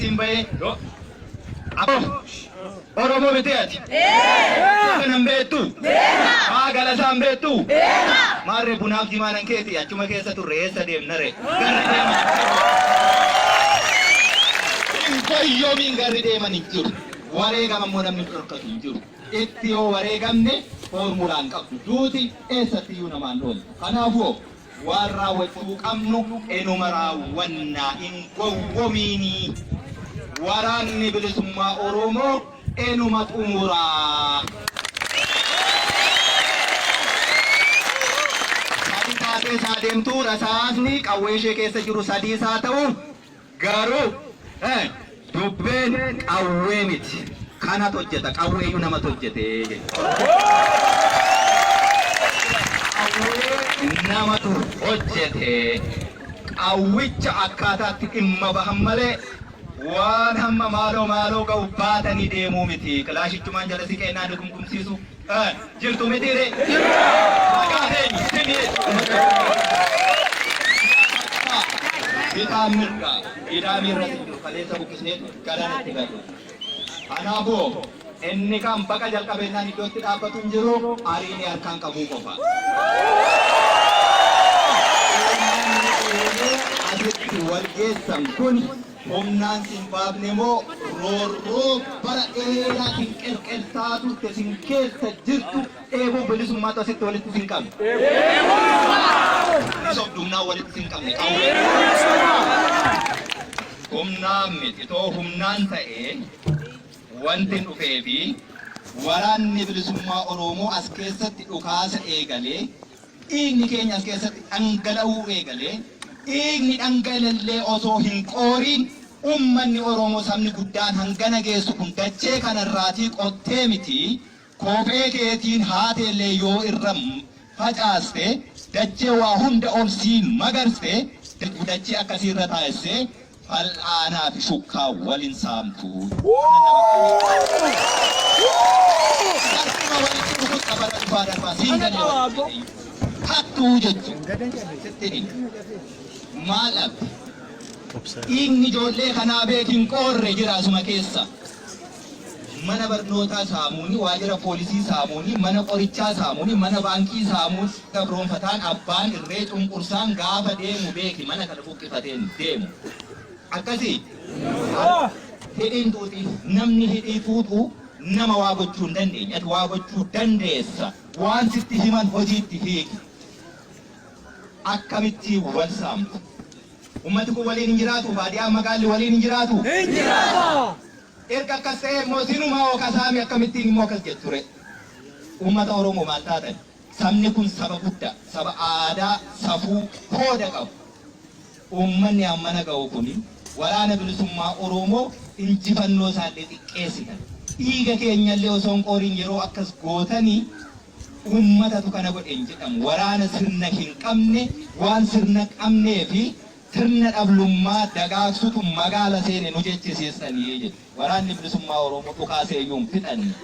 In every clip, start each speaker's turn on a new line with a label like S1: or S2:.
S1: Siin bahee Oromoo miti ati? Kanan beektu? Maa galasaan beektu? Maarree bunaaf jimaa nan keeti achuma keessa turre eessa deemna ree? Garri deeman. Hin goyyoomiin garri deeman hin jiru. Wareegama immoo namni dhorkatu hin jiru. Itti yoo wareegamne foormulaan qabdu. Duuti eessattiyyuu namaan ooltu. Kanaafuu waan raawwachuu qabnu enuma raawwannaa hin gowwomiinii. Waraanni bilisummaa Oromoo enuma xumuraa. Sadi taatee isaa deemtu rasaasni qawwee ishee keessa jiru sadii isaa ta'u garuu dubbeen qawwee miti. Kanatu hojjeta qawweeyyuu namatu hojjete jechuudha. Qawwee namatu hojjete. Qawwicha akkaataatti dhimma bahan malee waan hamma maaloo maaloo ga'u baatanii deemuu miti. Kilaashichumaan jala siqeennaa dugumgumsiisu jirtu mitiire? Maqaa eenyu simii jechuudha. Bitaa mirga gidaamii irratti jiru kaleessa buqqisneetu galanatti galu. Kanaafuu inni kan baqa jalqabeennaan iddootti dhaabbatu hin jiru ariinii harkaan qabuu qofa. Asitti wal geessan kun humnaan sin baafne moo roorroo bara dheeraa sin qerqersaa turte sin keessa jirtu dheebuu bilisummaatu asitti walitti sin qabne. Sobdu humnaan walitti sin qabne qawwee. Humnaan miti too humnaan ta'ee wanti dhufee fi waraanni bilisummaa Oromoo as keessatti dhukaasa eegalee dhiigni keenya as keessatti dhangala'uu eegalee dhiigni dhangala'ellee osoo hin qooriin ummanni Oromoo sabni guddaan hangana geessu kun dachee kanarraatii qottee miti kophee keetiin haateellee yoo irra facaaste dachee waa hunda ol siin magarste dachee akkasii irra taa'esse fal'aanaa fi shukkaa walin saamtu. Harkuma walitti rukutta bara dhufaa darbaa siin galee walitti hattuu jechuudha. Sitti himi. Maal dhabde? Dhiigni ijoollee kanaa beekin qoorre jira asuma keessa. Mana barnootaa saamuuni, waajjira poolisii saamuuni, mana qorichaa saamuuni, mana baankii saamuuni, gabroonfataan abbaan irree cunqursaan gaafa deemu beeki mana kana buqqifateen deemu. Akkasii hidhiin tuuxii namni hidhii tuuxuu nama waa gochuu hin dandeenye. Ati waa gochuu dandeessa. Waan sitti himan hojiitti hiiki. Akkamitti wal saamtu? Ummati kun waliin hin jiraatu? Baadiyaan magaalli waliin hin jiraatu?
S2: Hin jiraata.
S1: Erga akkas ta'e immoo sinumaa hoo kasaami akkamittiin immoo akkas jettu ree? Ummata Oromoo maal taatan? Sabni kun saba guddaa, saba aadaa, safuu, kooda qabu. Uummanni hammana ga'u kun waraana bilisummaa Oromoo injifannoo isaallee xiqqeessitan. Dhiiga keenyallee osoo hin qooriin yeroo akkas gootanii uummatatu kana godhe hin jedhamu. Waraana sirna hin qabne waan sirna qabnee fi sirna dhablummaa dagaagsutu magaala seene nu jechisiistanii jedhu. Waraanni bilisummaa Oromoo dhukaasee iyyuu hin fixanne.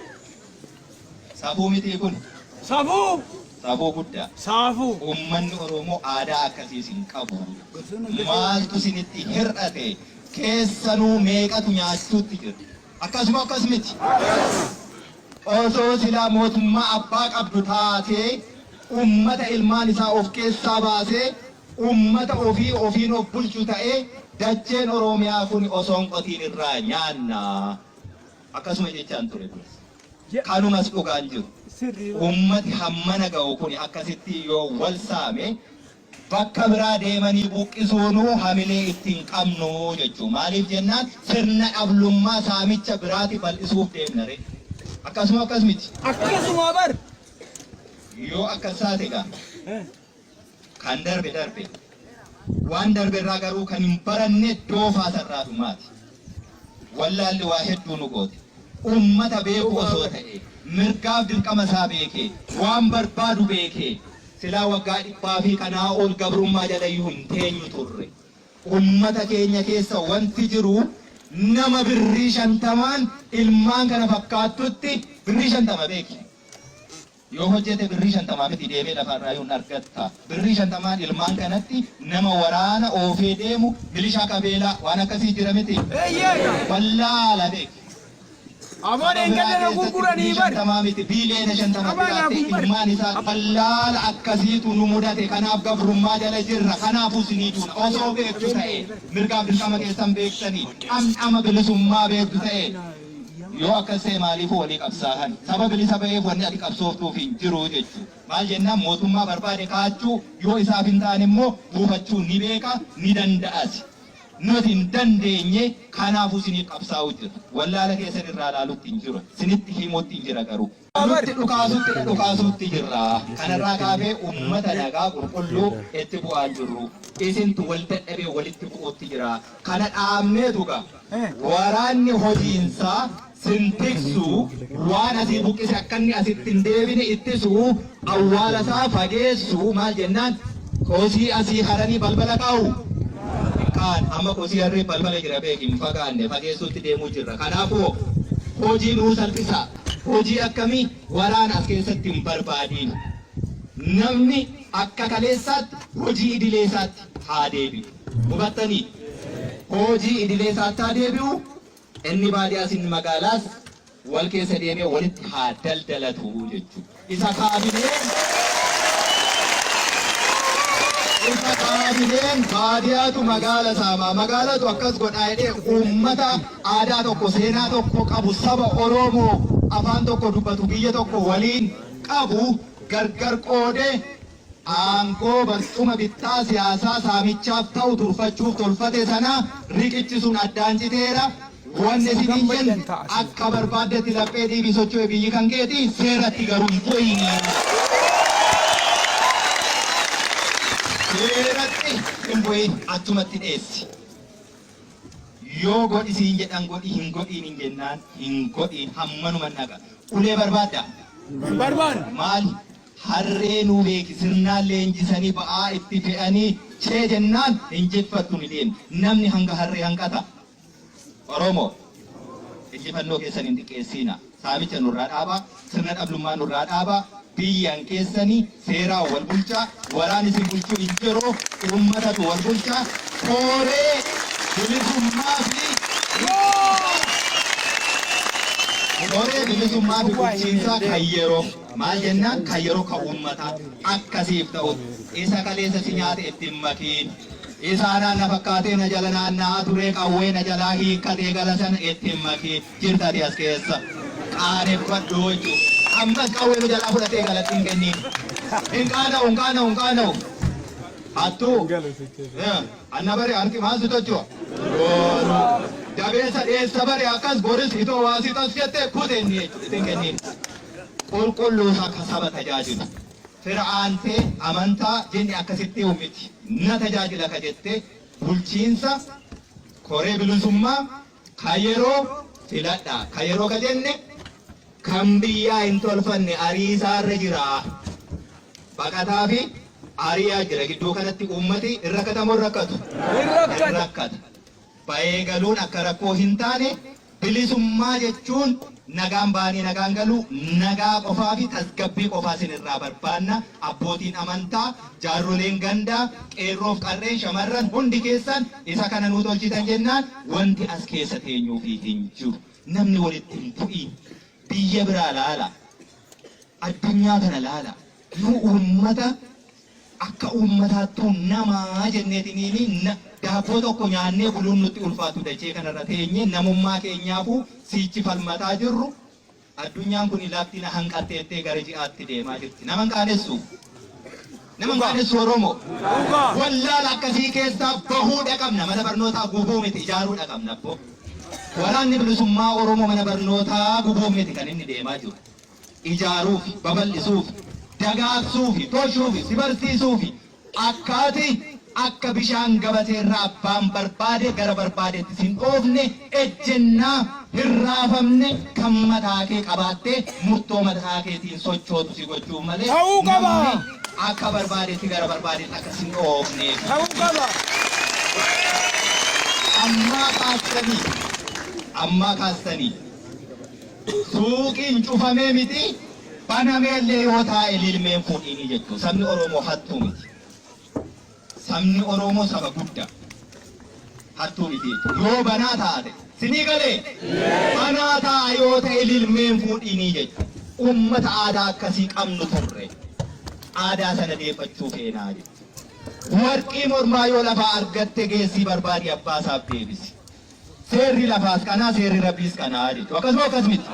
S1: Safuu mitii kun?
S2: Safuu!
S1: Safuu guddaa.
S2: Saafuu!
S1: Uummanni Oromoo aadaa akkasiis hin qabu. Maaltu isinitti hir'ate? Keessanuu meeqatu nyaachuutti jira? Akkasuma akkas miti. Osoo silaa mootummaa abbaa qabdu taatee uummata ilmaan isaa of keessaa baasee uummata ofii ofiin of bulchu ta'ee dacheen Oromiyaa kun osoo hin qotiin irraa nyaanna. Akkasuma jechaan ture duras. Kanumas dhugaan jiru. Uummati hammana ga'u kun akkasitti yoo wal saame bakka biraa deemanii buqqisuunuu hamilee ittiin qabnu jechuu. Maaliif jennaan sirna dhablummaa saamicha biraati bal'isuuf deemna ree. Akkasuma akkas miti.
S2: Akkasuma bar.
S1: Yoo akkas taate egaa kan darbe darbe. Waan darbe irraa garuu kan hin baranne doofaa sarraa dhumaati. Wallaalli waa hedduu nu goote. Uummata beeku osoo ta'e mirgaaf dirqama isaa beekee waan barbaadu beekee silaa waggaa dhibbaa fi kanaa ol gabrummaa jalayyuu hin teenyu turre. Uummata keenya keessa wanti jiru nama birrii 50n ilmaan kana fakkaattutti birrii 50 beeki. Yoo hojjete birrii 50 miti deemee lafarraa yoon argatta. Birrii 50n ilmaan kanatti nama waraana oofee deemu milishaa qabeelaa waan akkasii jira miti.
S2: Eeyyeega.
S1: Wallaala beeki.
S2: Aboo dheengadda na gurguranii
S1: Birrii
S2: bar.
S1: 50 miti biiliyoona 50
S2: Qabaa naa
S1: jiraatte
S2: kun bar.
S1: ilmaan isaa wallaala akkasiitu nu mudate. Kanaaf gabrummaa jala jirra. Kanaafuu sinii duuna. Osoo beektu ta'e mirgaaf dirqama keessan beektanii dhamdhama bilisummaa beektu ta'e yoo akkas ta'e maaliifuu walii qabsaahan? Saba bilisa ba'eef wanni ati qabsooftuuf hin jiru jechuudha. Maal jennaan mootummaa barbaade kaachuu yoo isaaf hin taane immoo buufachuu ni beeka ni danda'as. Nuti hin dandeenye kanaafuu siniif qabsaa'u jira. Wallaala keessan irraa ilaalutti hin jiru. Sinitti himutti hin jira garuu. Nutti dhukaasutti dhukaasutti jirra. Kanarraa kaafee uummata nagaa qulqulluu itti bu'aa jirru. Isintu wal dadhabee walitti bu'uutti jira. Kana dhaabneetu gaa. Waraanni hojiinsaa sin tiksu waan asii buqqise akka inni asitti hin deebine ittisu awwaala isaa fageessu maal jennaan kosii asii haranii balbala kaa'u. Kaan amma kosii harree balbala jira beeki hin fagaanne fageessuutti deemuu jirra. Kanaafuu hojii nuu salphisa. Hojii akkamii waraana as keessatti hin barbaadiin. Namni akka kaleessaatti hojii idilee isaatti haa deebi'u. Hubattanii? Hojii idilee isaatti haa deebi'u. Inni baadiyyaas inni magaalaas wal keessa deemee walitti haa daldalatu jechuudha. Isa kaabineen baadiyyaatu magaala saamaa magaalatu akkas godhaa jedhee uummata aadaa tokko seenaa tokko qabu saba Oromoo afaan tokko dubbatu biyya tokko waliin qabu gargar qoodee aangoo barcuma bittaa siyaasaa saamichaaf ta'u turfachuuf tolfate sana riqichi sun addaan citeera. Wanni isiniin jennu akka barbaaddetti laphee dhiibii socho'e biyyi kan keeti seeratti garuu hin bu'ini. Seeratti hin bu'in achumatti dheessi. Yoo godhi siin jedhan godhi hin godhiin hin jennaan hin godhiin hammanuma naqa. Ulee barbaadda.
S2: Barbaanne.
S1: Maali? Harree nuu beeki sirnaan leenjisanii ba'aa itti fe'anii chee jennaan hin jiffattu ni deemti. Namni hanga harree hanqata. Oromoo injifannoo keessan hin xiqqeessiina. Saamicha nurraa dhaabaa, sirna dhablummaa nurraa dhaabaa, biyyaan keessanii seeraan wal bulchaa, waraan isin bulchuu hin jiru, uummatatu wal bulchaa, kooree bilisummaa fi koree bilisummaa fi bulchiinsaa kan yeroo maal jennaan kan yeroo kan uummataa akkasiif ta'u isa kaleessa si nyaate ittiin makiin. Isaanaan na fakkaatee na jala naanna'aa turee qawwee na jalaa hiikkatee gala sana ittiin makiin jirtati as keessa. Qaaneffadhu jechuudha. Ammas qawwee nu jalaa fudhatee galatti hin kenniin. Hin qaana'u, hin qaana'u, hin qaana'u. Hattuu. Anna bare harki maal si tocho'a? Gooruu. Dabeessa dheessa bare akkas boris itoo waa si tos jette kutenni jechuudha. Ittiin kenniin. Qulqulluu akka saba tajaajilu. Fir'aantee amantaa jenni akkasitti miti. Na tajaajila ka jette bulchiinsa koree bilisummaa ka yeroo filadha. Ka yeroo ka jenne kan biyyaa hin tolfanne ariisaarra jira. Baqataa fi ariyaa jira. Gidduu kanatti uummati hin rakkatamoo hin rakkatu?
S2: Hin rakkatu.
S1: Rakkata. Bahee galuun akka rakkoo hin taane bilisummaa jechuun nagaan baanii nagaan galuu nagaa qofaa fi tasgabbii qofaa isin irraa barbaanna. Abbootiin amantaa, jaarroleen gandaa, qeerroof qarreen shamarran hundi keessan isa kana nuu tolchitan jennaan wanti as keessa teenyuufi hin jiru. Namni walitti hin bu'iin. Biyya biraa laala. Addunyaa kana laala. Nu uummata akka uummataattuu namaa jenneetiniini daabboo tokko nyaannee buluun nutti ulfaatu dachee kanarra teenye namummaa keenyaafuu siichi falmataa jirru. Addunyaan kun lafti na hanqatteettee gara ji'aatti deemaa jirti. Nama hin qaanessu. Nama hin qaanessu Oromoo.
S2: Dhugaa.
S1: Wallaala akkasii keessaa bahuudha qabna. Mana barnootaa gubuu miti ijaaruudha qabna abbo. Waraanni bilisummaa Oromoo mana barnootaa gubuu miti kan inni deemaa jiru. Ijaaruuf, babal'isuuf, dagaagsuuf, tolchuuf, si barsiisuuf akkaati akka bishaan gabateerraa abbaan barbaade gara barbaadetti sin dhoofne ejjennaa hin raafamne kan mataa kee qabaattee murtoo mataa keetiin sochootu si gochuuf malee
S2: Ta'uu qaba.
S1: Namni akka barbaadetti gara barbaadetti akka sin dhoofneef.
S2: Ta'uu qaba.
S1: Ammaa kaastanii, ammaa kaastanii suuqiin cufamee miti. Banameellee yoo taa'e lilmeen fuudhiini jechuudha. Sabni Oromoo hattuu miti. Sabni Oromoo saba guddaa. Hattuu miti jechuudha. Yoo banaa taate sinii galee banaa taa'a yoo ta'e lilmeen fuudhiini jechuudha. Uummata aadaa akkasii qabnu turre. Aadaa sana deeffachuu feenaa jechuudha. Warqii mormaa yoo lafaa argatte geessii barbaadi abbaa isaaf deebisi. Seerri lafaas kanaa, seerri rabbiis kanaa jechuudha. Akkasuma akkas miti.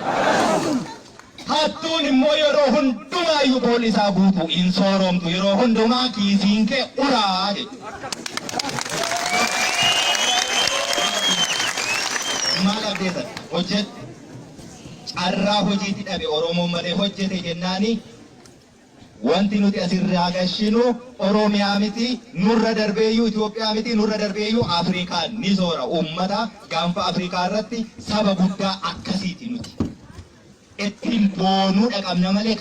S1: Hattuun immoo yeroo hundumaayyuu boolli isaa guutuu hin sooromtu, yeroo hundumaa kiisiin kee uraa jechuudha. Maal abdeessan hojjedhu, carraa hojiitti dhabe Oromoon malee hojjete jennaani. Wanti nuti asirraa gashinu Oromiyaa miti, nurra darbeeyyuu Itoophiyaa miti, nurra darbeeyyuu Afrikaa ni soora. Uummata gaanfa Afrikaa irratti saba guddaa akkasiiti nuti. Ittiin boonuu dhaqabna malee.